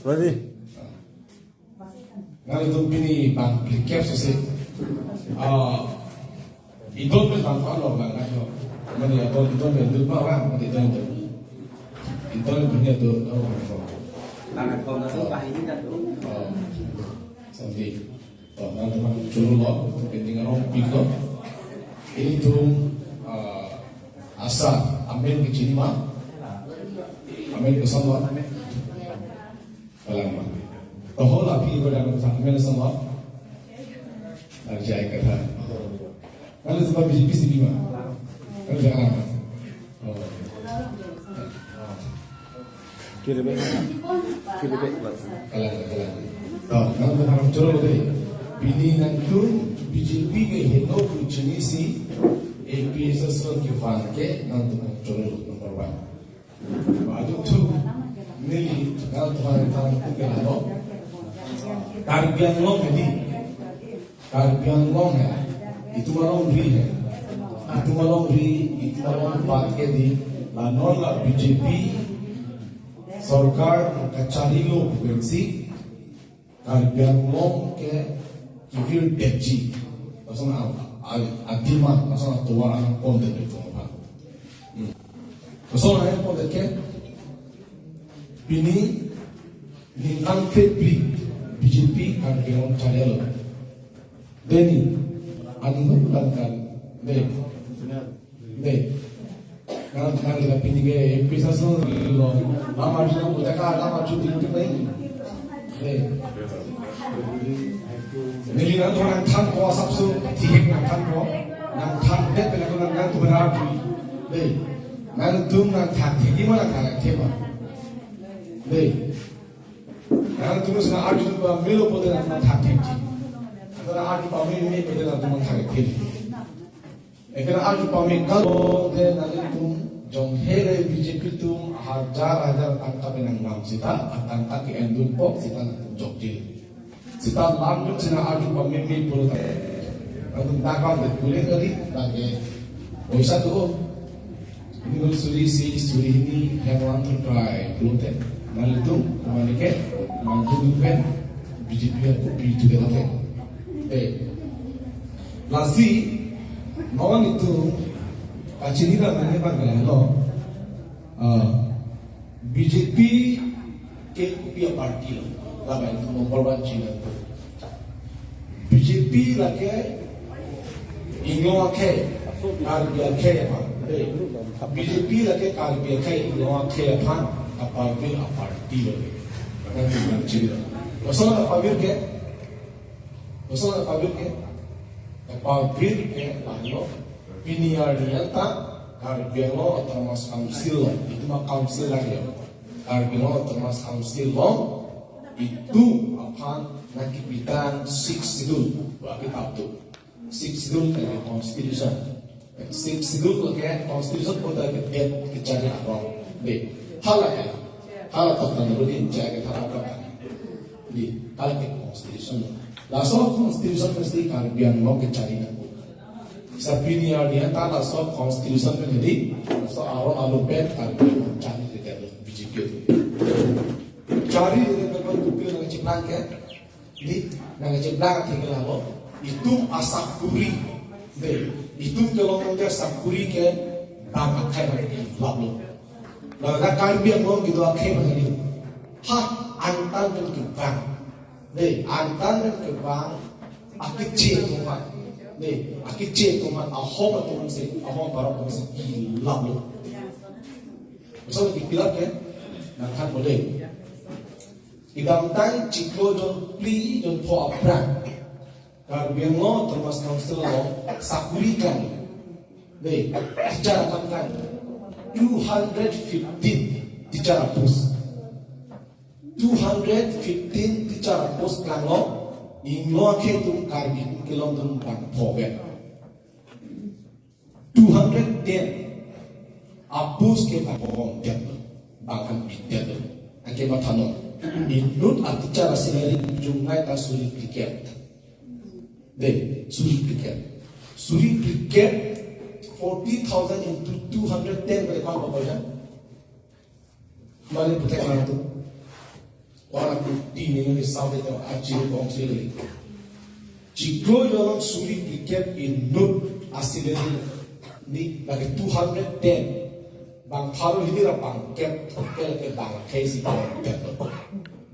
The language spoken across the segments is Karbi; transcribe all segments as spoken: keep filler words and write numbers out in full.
Ready? Nangtum pini bang phlikep sose. Ah, idon pen bang palo bang kan lo. Mane idon, idon pen dut ma bang, mane idon pen. Idon pen dut ma bang. Bang kan kong na tu bahini kan tu. Oh. Sampai. To, nangtum cholo lo, pending arong pik lo. Ilitum, ah, asar, amen kechini ma? Amen kosonlo? Kalang ma. To, ho la pi ko dang sa, amen kosonlo? Arjai kata. Nangtum B J P si pi ma? Nangtum jangan ma. Oh. Kiribek. Kiribek, Bang. Kalang, kalang. To, nangtum cholo lo dei. Pini nangtum B J P ke heno pu chinisi, A P H L C ke van ke nangtum cholo lo number one. Ba adu tu, neli nangtum aphan tang ke lalo. Karbi Anglong ini. Karbi Anglong hai, itum alongri hai, itum alongri, itum alongpat ke dei, la non la B J P sorkar kacharilo pu pensi, Karbi Anglong ke kevirdetji, lason a, a, adima, lason atovar nangpon det itum aphan. Hmm. Lason nangpon det ke, pini ningkan phli B J P Karbi Anglong charilo. Dei ni, ani ho bulan kan, dei. Dei. Nang, nang kita pini ke, pisa so lo, lama jina mo taka, lama chuti chuti pai. Dei. Neli nangtum nangthan ko asap so, thihek nangthan ko, nangthan det pena ko nang, nangtum benar tu. Dei. Nangtum nangthan thihek ma nangthan thema. Dei. Nangtum sina arju pamelo pote nangtum thakthekji. Nangtum arju pameme pote nangtum thakthekji. Ekara arju pame kal pote nangtum jong here B J P atum hajar hajar tangka pen nanglam seta, atangka ke-endun pok seta nangtum jokji. Seta lamjun sina arju pameme pote nangtum dakam de kulit kali lagi. Oisa tu. Inut suri isi, suri hini, hem vang thun krai pulote, nanglitum, komatne ke, nangtum pen, B J P ako pi tu ke lake. Eh. Lasi, non itum, kachini ra nangji abang ke lahelo. Ah, B J P ke kopi aparty lo. Labang itum number one chini. B J P lake Inglong akhei, Karbi akhei aphan. Dei. B J P lake Karbi akhei, Inglong akhei aphan kapavir aparty lo. Lakan tinggal chini. Lason kapavir ke? Lason kapavir ke? Kapavir ke lahelo. Pini arni anta Karbi Anglong Autonomous Council lo. Itum a-council lake. Karbi Anglong Autonomous Council lo. Itum aphan nangkepi tang Sixth Schedule. Ba kitap tu. Sixth Schedule ke constitution. Sixth Schedule ke constitution pote ke det kechari arong. Dei. Hala ke. Hala tak tan rudin jai ke hala tak tan. Dei. Hala ke constitution. Laso constitution mesti Karbi Anglong kechari nangkok. Sa pini arni anta laso constitution pen dei, laso aro alo pen Karbi Anglong charli det B J P. Charli det pen kopi nangchiplang ke, dei, nangchiplang ke lahelo. Itum asakuri, dei, itum kelong nangja sakuri ke bang akhei bang lap lo. Laga Karbi Anglong kedo akhei bang dei. Ha, antan pen kevang. Dei, antan pen kevang, akeche atum aphan. Dei, akeche atum aphan, ahom atum si, ahom parok atum si, ilap lo. Laso ke pilap ke, nangthan po dei. Kedamtang chiklo jonphli jonpho aphrang, Karbi Anglong Autonomous Council along sakuri klang. Dei, teacher aphan klang. Two hundred fifteen teacher post. Two hundred fifteen teacher post klanglo, Inglong akhei atum Karbi atum kelong atum bang phovet. Two hundred ten a-post ke bang phovet, bang kan bidet. Anke mathanon. Inut a-teacher a-salary jumlai ta suri phlikep. Dei, suri phlikep. Suri phlikep, forty thousand into two hundred ten pada kwan apa ya? Mane putek nangtum. Ora kuti ni nang hisap de to achi kong sili. Chiklo yolong suri ticket inut asile ni lagi two hundred ten. Bang pharo hini ra bang kep hotel ke bang kesi kep.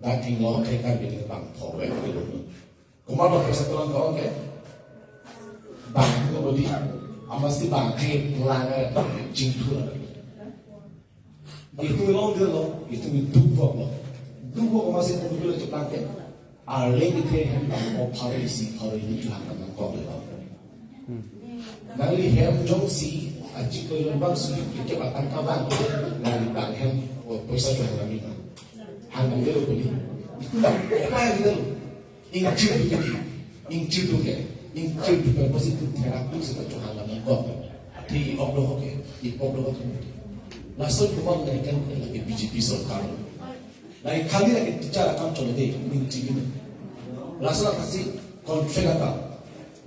Dating lo ke kan bini bang pho we. Komat lo poisa tulang kong ke? Bang ko bodi. Amasi bang ke pelang eh, jingthur. Itum long dia lo, itum duk vok lo. Duk vok amasi itum duk lo cheplang ke. Arleng ithe hem bang o pharo isi pharo hini chuhang nangkok le lo. Nangli hem jongsi achi ko yon bang suri ke batang kabang. Nangli bang hem o poisa chuhang nangli ma. Hang nang dia lo bodi. Itum bang o pa ya dia lo. Ingchir duk ke, ingchir duk ke, ingchir duk ke, pasi tu therak tu seta chuhang lam kok. Athe i-ok do ke, i-ok do ke. Laso komat nang ikan ke lagi B J P sorkar. Lagi kali lagi teacher akam cholo de, ingchir duk. Laso lagi si contract akam.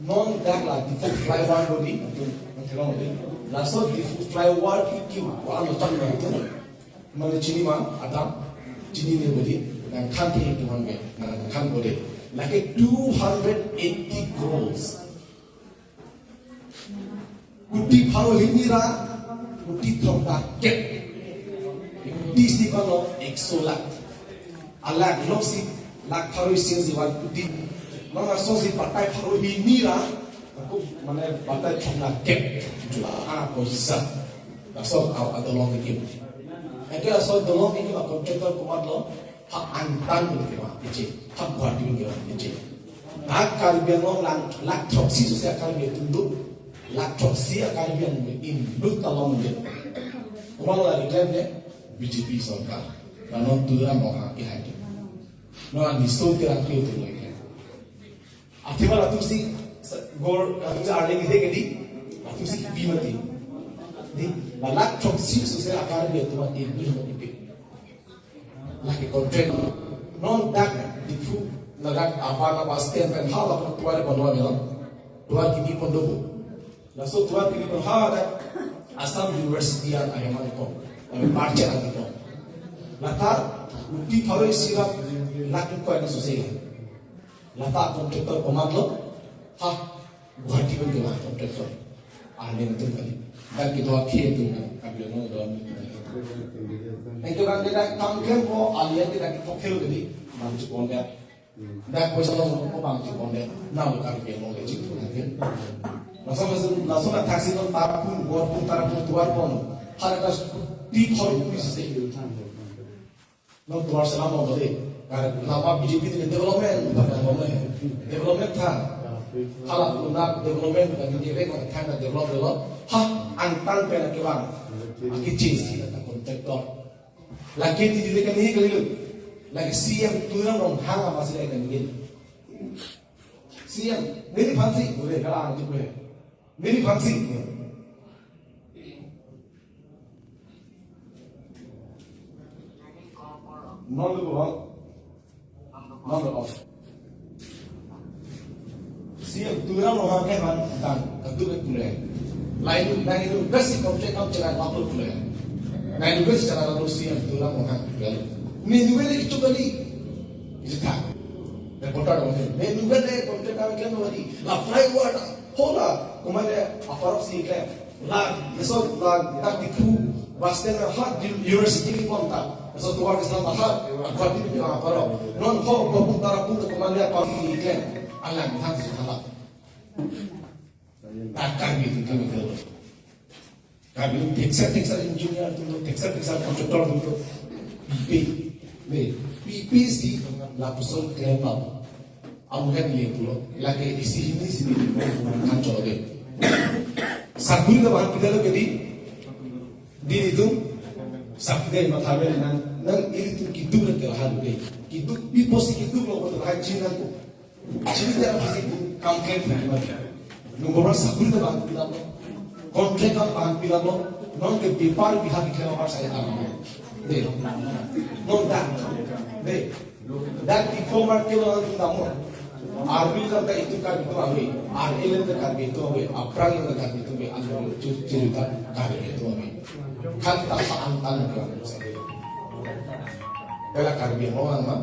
Non dak la Diphu flyover bodi, nanti, nanti long bodi. Laso Diphu flyover iki, wa ano chang na itu. Mane chini ma, adam, chinine bodi, nangkhan the tuhan ke, nangkhan bodi. Lake two hundred eighty crores. Kuti pharo hini ra, kuti throkkep. Kuti isi ko-an lo, ekso lakh. Alakh loksi, lakh pharo isi si one kuti. Mane lasosi batai pharo hini ra, ako mane batai throkkep. Jula, ah, poisa. Laso, ah, adolong ini. Anke laso adolong ini ma contractor komat lo, ha angtan pun ke ma, ichi, ha Guwahati pun ke ma, ichi. Ha Karbi Anglong lang, lakh throksi sose Karbi atum do, lakh throksi Karbi Anglong inut ta long de. Komat lo lagi claim de, B J P sorkar. Lanon Tuliram Ronghang ke hai de. Non ani so ke lagi atum lo ke. Athema latumsi, sa-, gor, latumsi arleng ithe ke di, latumsi kipi mati. Di, lakh throksi sose Karbi atum inut mati pe. Lake contract. Non dak Diphu, ladak apa na bus stand pen hala pun tuar pon lo. Tuar kimi pon do. Laso tuar kimi pon hala dak Assam University an ahem an ko. Ami parche an ko. Lata, kuti pharo isi ra lakh ko ani sose. Lata contractor komat lo, ha, Guwahati pun ke ma contractor. Arleng atum kali. Dak kedo akhir atum kan, Karbi Anglong do atum. Anke bang ke dak kam klem ko, arleng ke dak ke thokthel ke di, bang chupon de. Dak poisa long ko bang chupon de. Nang lo Karbi Anglong le chipon de. Laso laso laso na taxi non Tarapung, Guwahati Tarapung tuar pon. Hala dak kuti pharo isi se. Non tuar selam lo de. Karena lama B J P ini development, bukan development. Development tha. Hala puna development bukan ini, kan tha develop lo. Ha, angtan pen ke bang. Aki change si kata contractor. Lagi di di kan ini kali lo. Lagi C M Tuliram Ronghang apa sih lagi ini? C M, neli aphansi, boleh kalang aja boleh. Neli aphansi. Non lo ko. Non lo ko. C M Tuliram Ronghang ke man dan katu ke pule. Lain lain itu besi kau cek kau cek apa pule. Lain itu besi cara lalu C M Tuliram Ronghang ke. Ni juga ni itu kali. Itu tak. Reporter dong. Ni juga ni kau cek kau cek apa di. La flyover hola. Komat le aparok si klem. La, laso la dak Diphu bus stand ha di university ni pon ta. Laso tuar ke selama ha, Guwahati ni ha paro. Non ho, ho pun tara pun ke komat le paro ni klem. Alang than si hala. Dak Karbi atum kami ke. Karbi atum teksa teksa engineer atum, teksa teksa contractor atum. P P. Be, P P si lapuson klem ba. Amukan le pulo, lake isi hini sini kan cholo de. Sakuri ta bahan pidalo ke di, di itu, sakuri ma thabe nang, nang ilitum kiduk le ke hal de. Kiduk, pi posi kiduk lo ko hai chin nang ko. Chin dia pasti kam ke pun ma. Nung boran sakuri ta bahan pidalo. Contract ta bahan pidalo. Non ke bepar bihar ke abar saya tanam. De. Non dak. De. Dak Diphu market lo ang tamo. Arbi lam ta itum Karbi atum ave. Ar elen ta Karbi atum ave. Aphrang elen ta Karbi atum ave. Anu cir-, cirita Karbi atum ave. Kan ta pa ang tan ke ang sa de. Pela Karbi Anglong ma.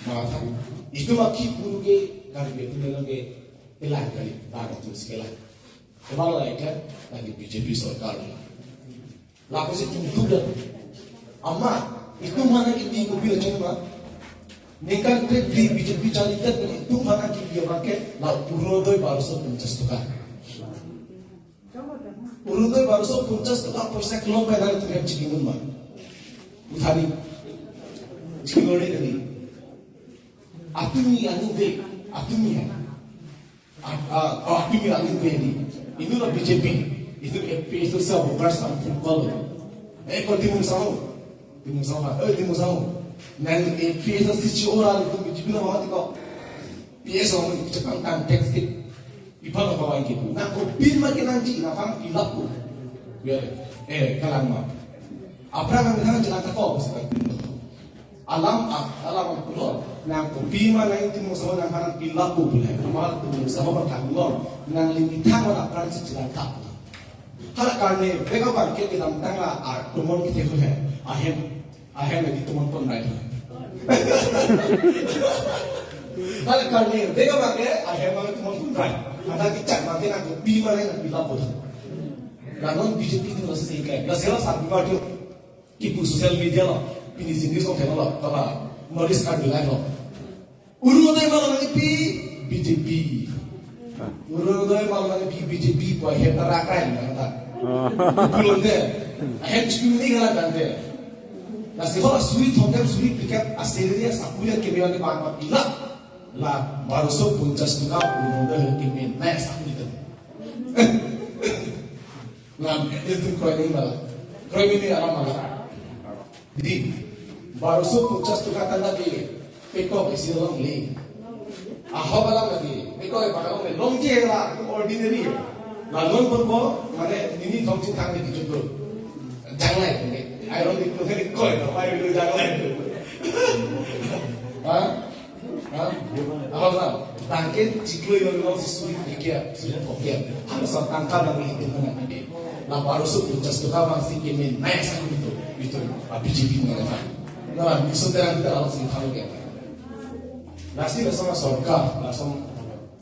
Matha. Itum aki puru ke Karbi atum lo ke elang kali, bang atum si kelang. Kemang la ikan lagi B J P sorkar. Lapu si tum tum dah. Ama, itum mana ini mobil aja ma. Ningkan trip di B J P cari tet, itum mana ki dia pakai, la Orunodoi baroso ponchas toka. Orunodoi baroso ponchas toka poisa kelong pen nangtum hem chiki mun ma. Uthani. Chiki lore kani. Atumi anu de, atumi hai. A, a, atumi anu de ni. Inu la B J P, itu A P S itu sa voters ang pun kol. Eh, ko Timung Sao. Timung Sao, eh, Timung Sao. Nang A P S itu si ora itu B J P na mati ko. P S itu cekang tang tekstik. Ipa lo kawan kipu. Nang kopin ma kenangji, nang pang pilap ko. Ya, eh, kalang ma. Apra nang nang jelang tako, alam, ah, alam pulo. Nang kopin ma nang Timung Sao nang pang pilap ko pule. Amal Timung Sao ma tang lo. Nang limit tang wala pran si jelang tak. Hala karne, beka bangke kedamtang la, ah, tumon kete ko hai. Ahem. Ahem lagi tumon pon rai. Hala karne, beka bangke, ahem lagi tumon pon rai. Ada kicak bangke nang kopin ma nang pilap ko. La non B J P itu masih singkai. La sela sa bibar tu. Kipu social media lo. Pini sini song kena lo. Kala notice card bilai lo. Orunodoi ma lo nang ipi B J P. Orunodoi ma lo nang ipi B J P, pua hem ta rakrai nang ta. Belum de. Hem chikimni ngalan dan de. Lasi ho suri thongkep suri phlikep aseri asapuri akeme wan de bang ma pilap. La baroso ponchas toka Orunodoi akeme nai asapuri tem. Ngam, itum kroi ni mala. Kroi ni alam mala. Di, baroso ponchas toka tanda di, pekok isi longle. Ahok alam lagi, pekok e pakalongle, longje la, ordinary. La non pon bo, mane, nini thong chin thang di kijut lo. Janglai, ironic, koi, koi, janglai. Ha? Ha? Ahok la, tangke chiklo yon long si suri phlikep, suri phokep. Halaso atangka bang itum nang ade. La baroso ponchas toka bang si keme nai asapuri itu, itu, ah, B J P nang ade. Na la, miso terang kita lalu si thang ke. Lasi lason sorkar, lason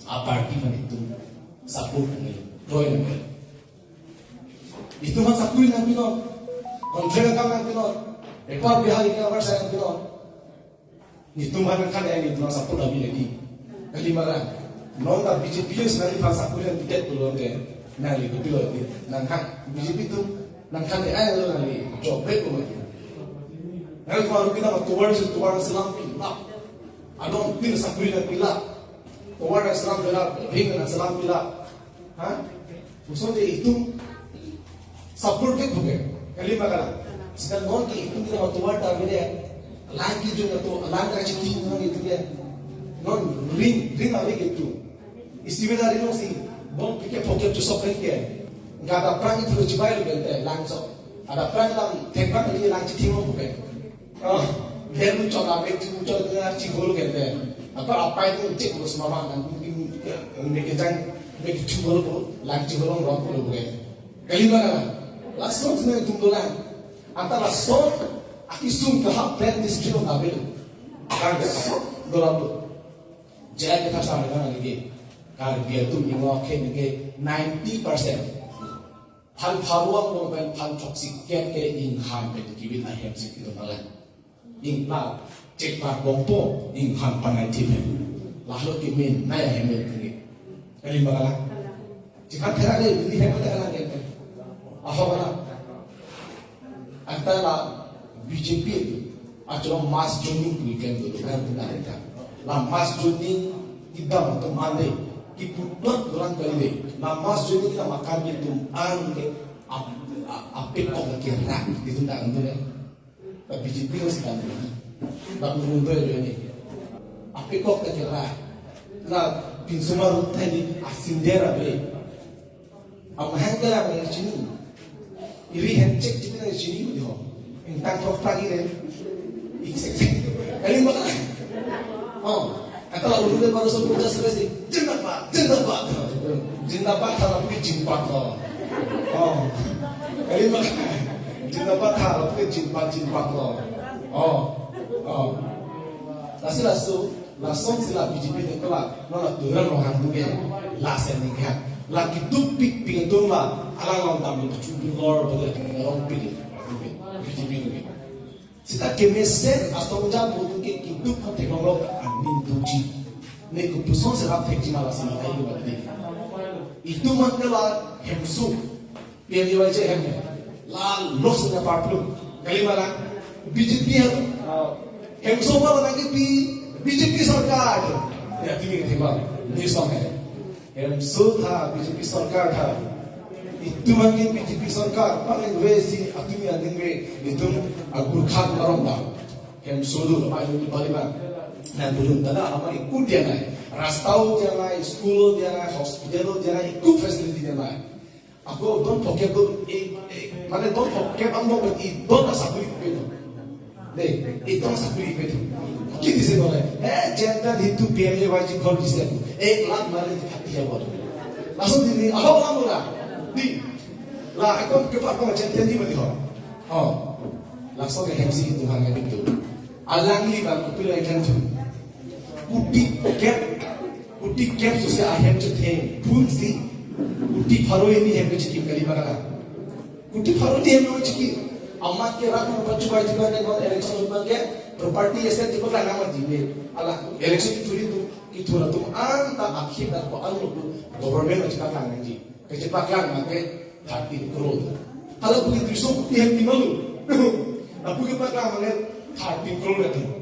aparty kan itum support nang, kroi nang. Itum aphan sapuri nangpinon, contract akam nangpinon, paper bihal ikna versa nangpinon. Netum aphan nangkhan-e, netum aphan support nangpi lagi. Kalima la, non ta B J P yo si nangliphan sapuri nangpidet pulote, nangli kopilo di, nangkhan, B J P atum nangkhan-e ai lo nangli, job break lo lagi. Nangli kemaru kita ma tovar si tovar selam pilap. Adong pin sapuri nangpilap. Tovar selam pilap, ring selam pilap. Ha? Lason te itum support ke buke. Kalima kala. Sita non ke itum kita tovar ta bede. Lang kejun to, lang kachithing non itum ke. Non ring, ring ave ke itum. Isi beda ring si. Bom pike phokep chusok ke. Nggak ada perang itu chibai lo ke, lang sok. Ada perang lang, thek perang ini lang chithing lo buke. Oh, dia muncul apa itu muncul dengan cihol gitu. Apa apa itu cek lo semama kan mungkin, ya, mereka jang, mereka cihol ko, lang cihol rong ko lo bukan. Kalima kan? Lason sini tunggu lang. Anta lason, aki sum ke hak plan district of Nabil. Kan dolam lo. Jai kita sama dengan lagi. Karbi atum ingok ke ninety percent. Phan pharo angbong pen phan throksi kep ke inghan pen kivit ahem si kedo nanglang. Ingpla, chekpla bongpo, inghan panai thip hem. Lahlo kemen, nai ahem le tinggi. Kalima kala. Chiphan thera le, ini hem kata kala ke. Ahok kala. Anta la B J P itu. Ajo mass joining pu iklem dulu kan, bukan kan. La mass joining kita untuk ande, kiputot orang kali deh. La mass joining kita makan gitu, ande, ap-, ap-, apik kok lagi rak, gitu kan, gitu kan. La B J P harus kan, la urun tuh ini. Apik kok lagi rak. La pinsuma rutai di asing dera be. Amahang ke lang chini. Iri hen chek chini lang chini mo di ho. Ingtang throk tang iri. Iksek sek. Kali mo ka. Oh, anta la urun de baru so puja sebe si. Jindabad, jindabad. Jindabad tha la pi jimpat lo. Oh. Kali mo ka. Jindabad tha la pi jimpat, jimpat lo. Oh, oh. Lasi laso, lasonsi la B J P atum ke la, non la Tuliram Ronghang atum ke, la sen ning ha. La keduk pikpik atum la, alang along dam ni chu bin lor, bagi atum along pik, B J P atum ke. Seta kemesen asong jam atum ke keduk aphan theklonglo aning doji. Ne kopusonsi rap thekji ma lasi ma kai lu badi. Itum amat ke la hemso. P M A Y G hem ke. La lok senya parplu. Kali ma la. B J P hem. Hemso ma la ke B, B J P sorkar. Ya, tumi ke thema. Ni song he. Hemso tha, B J P sorkar tha. Itum amat ke B J P sorkar. Paling we si, atumi aning we. Itum agur khan marong ba. Hemso do, apa itu bali ba. Nang budun tada, ama ikut dia nai. Rasta dia nai, school dia nai, hospital dia nai, ikut facility dia nai. Ako don phokep do, eh, eh, mane don phokep ang do, i don asakuri pe do. De, i don asakuri pe do. Kiti se bole, eh, Jairam Hindu P M A Y G call dise. Ek lakh mane hati ya bole. Langsung di ni, ahok lang mula. Di, la, ako ke pa ko Jairam di mati ho. Oh, langsung ke hemsi itu hal yang itu. Alangli bang, kopi la ikan tu. Kuti kep, kuti kep sose ahem chethe, phun si, kuti pharo hini hem ke chiki kali ma kalang. Kuti pharo hini hem ke chiki. Amat ke rat mo pachu bai chuba ne non election chuba ke, property asset chuba ka nama di ne. Ala, election ki thuri tu, ki thura tu, anta akhir dak ko anu tu, government ma chuba ka nang ji. Ke chuba ka nang ke, thirteen crore. Hala puli triso kuti hem di malu. Apu ke pa ka nang ke, thirteen crore tu.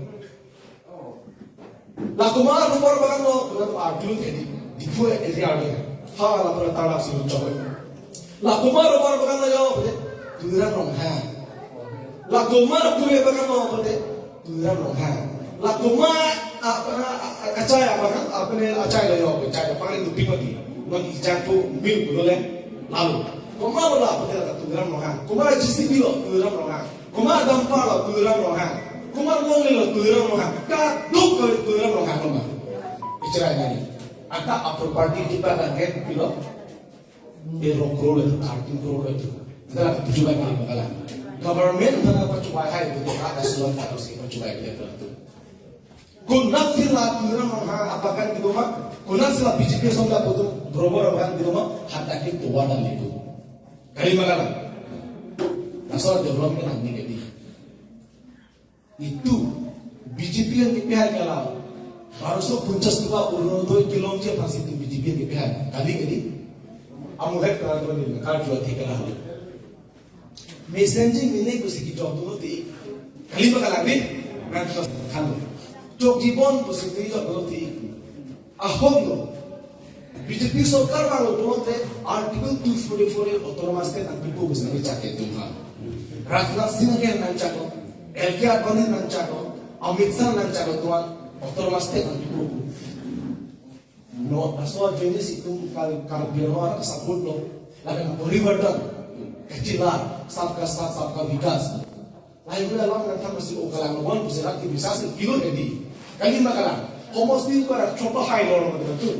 La komat rumor bagan lo, bagan lo arjun tadi, di phu area le. Ha, la pura tala suru choi. La komat rumor bagan lo yo, bade, Tuliram Ronghang. La komat phu bagan lo, bade, Tuliram Ronghang. La komat, apa, a-, a-, achai apa kan, apa ni achai lo yo, achai apa ni duping mati. Non ijang phu mil phu le, lalu. Komat lo la, bade la Tuliram Ronghang. Komat J C B lo, Tuliram Ronghang. Komat dampa lo Tuliram Ronghang. Komat longle lo Tuliram Ronghang. Kaduk kali Tuliram Ronghang lo ma. Ichara nani. Anta a property kita dan ke pilo. Ero crore le, thirteen crore le tu. Kita la tujuh lagi ma kalang. Government mana pachu bai hai tu ada sulam taruh si pachu bai tu tu. Konatsi la Tuliram Ronghang apakan gitu ma. Konatsi la B J P song la putu. Berobor apakan gitu ma. Hatta ke tuan dan itu. Kali ma kalang. Laso development ang ni kedi. Itu B J P yang kepihai kalang. Baroso punchas tuka Orunodoi kelongji aphansi itu B J P yang kepihai. Kali kedi. Amu hek kalang ni kar jua thek kalang. Mesen ji mene pusi kejok dolo ti. Kali ma kalang ni. Nang terus kan. Jogji bon pusi kejok dolo ti. Ahok lo. B J P sorkar vanglo pulote Article two forty-four A Autonomous State nangpipo pusi nangchak ke atum ha. Rajnath Singh ke nangchaklo, L K Advani nangchaklo, Amit Shah nangchaklo tuan Autonomous State nangpipo. Non laso ajoine si itum Kar-, Karbi Anglong arat support lo. Lapen Parivartan, Kachila, Sabka Saath, Sabka Vikas. Lahai pu alam nangthan masi o kalang non pusi rat kebisas si pilo hedi. Kali ma kalang. Homosti para chopa hai lo lo tu.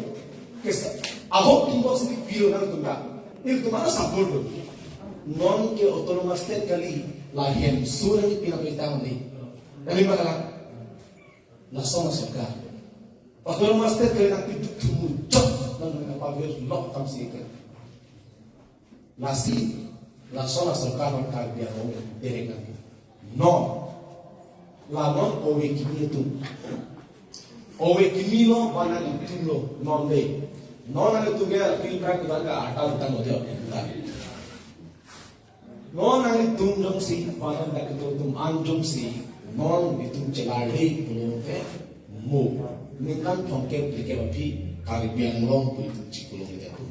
Kesa. Ahok tingkok si pilo nangtum ta. Ilitum mana support lo. Non ke Autonomous State kali la hemso nangpi nangpi tang ni. Kali ma kalang. Laso ma sorkar. Autonomous State kali nangpi duk thumu chok nang nangpavir lok tam si ke. Lasi, laso la sorkar non Karbi Anglong derek nang. Non, la non ove kimi atum. Ove kimi lo, ba nanglitum lo, non de. Non nanglitum ke, pil prak kita ke atal utang lo dia, utang. Non nanglitum jongsi, ba nangdak itu atum an jongsi, non itum chelar de, pulote, mo. Ningkan thomkep, thromkep aphi, Karbi Anglong pu itum chikulong de atum.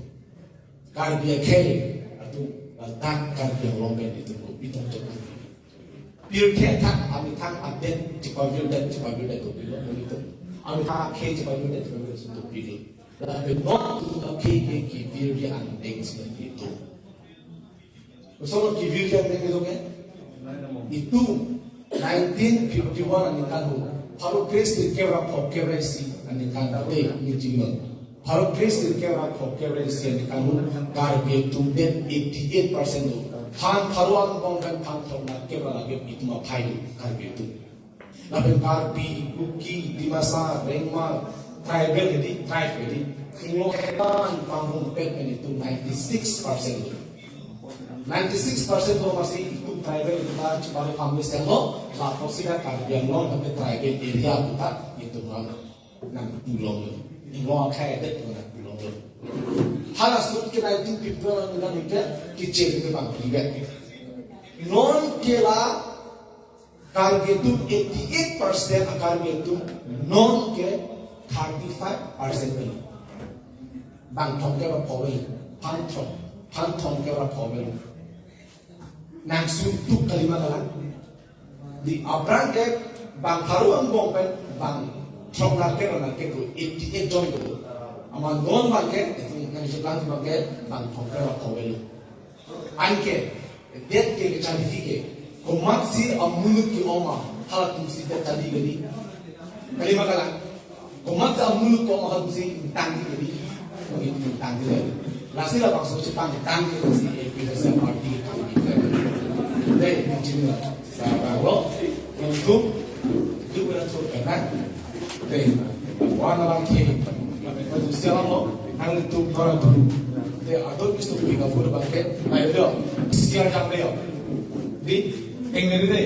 Karbi akhei atum, ladak Karbi Anglong pen itum kopi tong chok. Pirthe athak amethang adet chepavirdet, chepavirdet kopilo itum. Amethang akhei chepavirdet, chepavirdet kopilo. Lapen non itum akhei ke kevirji angdeng si itum. Koson kevirji angdeng itu ke? Itum nineteen fifty-one aningkan hu. Pharo kre sirkep ra phokep ra isi aningkan te ni jingno. Pharo kre sirkep ra phokep ra isi aningkan hu. Karbi atum det eighty-eight percent do. Phan pharo angbong pen phan thomkep ra lake itum aphai do Karbi atum. Lapen Karbi, Kuki, Dimasa, Rengma, tribal hedi, tribe hedi. Inglo etan pangrumpet pen itum ninety-six percent lo. Ninety-six percent lo masi itum tribal itum ta chipalo kami selo, lapu sida Karbi Anglong tapi tribal area puta itum ram nang pulo lo. Inglo akhai adet nang pulo lo. Hala sut ke nineteen people nang nang ke kicil ke bang privet. Non ke la Karbi atum eighty-eight percent a Karbi atum non ke thirty-five percent pen. Bang thong ke ba phovel, phan thong, phan thong ke ba phovel. Nang sun tuk kalima kalang. Di aphrang ke bang pharo angbong pen bang thong nar ke nar ke tu eighty-eight jon tu. Aman non bang ke, nang jeplang bang ke bang thong ke ba phovel. Anke, det ke kacharli ke, komatsi amuluk ke-ong ma, halatum si det charli kali. Kalima kalang, komatsi amuluk ke-ong ma halatum si tangdi kali. Mungkin tangdi kali. Lasi labangso chepangtang ke si A P H L C party tangdi kali. Dei, mungkin la. Sa bang lo, untuk, itu berasal kena. Dei, wan abang ke, lapen patu sialam lo, nanglitum tora turu. Dei, ador kistu pika pura bang ke, ayo do, siar jam dei yo. Dei, eng neri dei,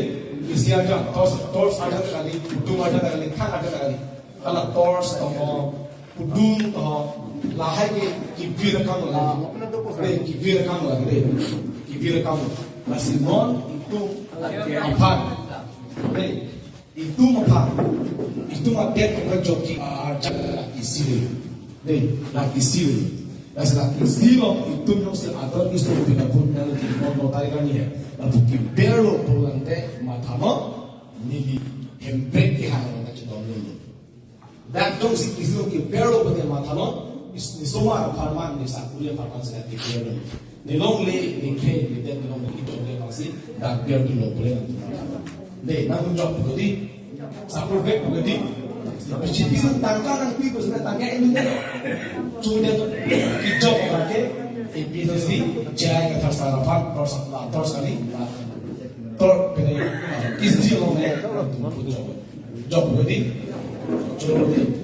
siar jam, tos, tos ada kali, utum ada kali, thang ada kali. Hala tos toho, pudun toho, lahai ke kivir akam lo. Dei, kivir akam lo, dei. Kivir akam lo. Lasi non itum aphan. Dei, itum aphan. Itum adet ke joki arjak la isi lo. Dei, la isi lo. Lasi la isi lo itum jongsi ador kistu pika pura nang itum non notari kani he. Lapu kiber lo pulangte matha non neli hemprek kehang lo kachetong lo. Dak jongsi kisu kiber lo pute matha non, is-, ni somar apharman, ni sakuri apharman sila kiber lo. Ni longle, ni khe, ni det, ni longle, ni jongle pasi, dak ber lo pule nang tu matha non. Dei, nang jok pu kedi, sakuri bek pu kedi, B J P sun tangka nangpi pu sun tangka ini dei. Chude tu, kijok abang ke, A P H L C, J I Kathar sar aphan, tor sa, tor sani, tor pene, kisti longle, jok pu kedi, jok pu kedi.